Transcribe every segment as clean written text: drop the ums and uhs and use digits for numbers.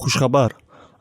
Хушхабар: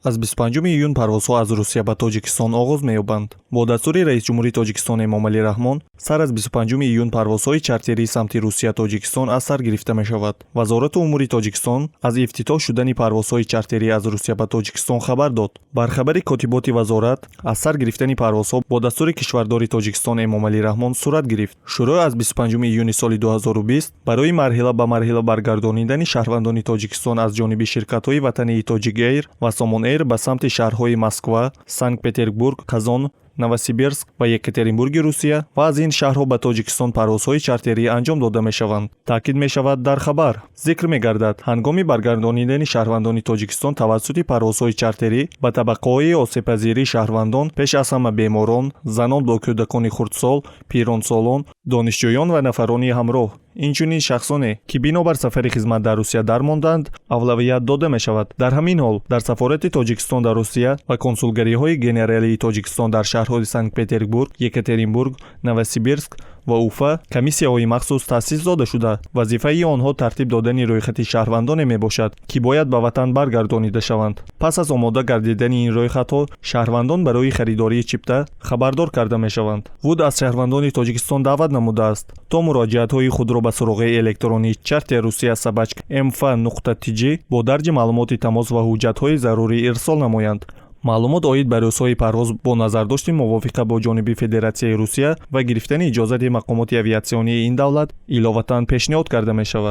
аз 25 июн парвозҳо аз Русия ба Тоҷикистон оғоз меёбанд. Бо дастури Раисҷумҳури Тоҷикистон Эмомалӣ Раҳмон сар аз 25 июн парвозҳои чартерии самти Русия Тоҷикистон аз сар гирифта мешавад. Вазорату умури Тоҷикистон аз ифтитоҳ шудани парвозҳои чартерӣ аз Русия ба Тоҷикистон хабар дод. Бар хабари котиботи вазорат, аз сар гирифтани парвозҳо бо дастури кишвардори Тоҷикистон Эмомалӣ Раҳмон сурат гирифт. Шурӯъ аз 25 июни соли 2020 барои марҳила ба марҳила баргардонидани шаҳрвандони Тоҷикистон аз ҷониби ширкатҳои ватании Тоҷик Эйр ва Сомон Эйр ба самти шаҳрҳои Москва, Санкт Петербург, Қазон, Новосибирск ва Екатеринбурги Русия ва аз ин шаҳрҳо ба Тоҷикистон парвозҳои чартерӣ анҷом дода мешаванд, таъкид мешавад дар хабар. Зикр мегардад, ҳангоми баргардонидани шаҳрвандони Тоҷикистон тавассути парвозҳои чартерӣ ба табақаҳои осебпазирии шаҳрвандон, пеш аз ҳама беморон, занон бо кӯдакони хурдсол, пиронсолон, донишҷӯён ва нафарони ҳамроҳ, инчунин шахсоне, ки бинобар сафари хизмат дар Русия дармонданд, авлавият дода мешавад. Дар ҳамин ҳол, дар Сафорати Тоҷикистон дар Русия ва консулгариҳои генералии Тоҷикистон дар шаҳрҳои Санкт Петербург, Екатеринбург, Новосибирск ва Уфа комиссияҳои махсус таъсис дода шуда, вазифаи онҳо тартиб додани рӯйхати шаҳрвандоне мебошад, ки бояд ба ватан баргардонида шаванд. Пас аз омода гардидани ин рӯйхатҳо шаҳрвандон барои харидории чипта хабардор карда мешаванд. ВУД аз шаҳрвандони Тоҷикистон даъват намудааст, то муроҷиатҳои худро ба суроғаи электронии charterrusia@mfa.tj бо дарҷи маълумоти тамос ва ҳуҷҷатҳои зарурӣ ирсол намоянд. Маълумот оид ба рӯзҳои парвоз бо назардошти мувофиқа бо ҷониби Федератсияи Русия ва гирифтани иҷозати мақомоти авиатсионии ин давлат иловатан пешниҳод карда мешавад.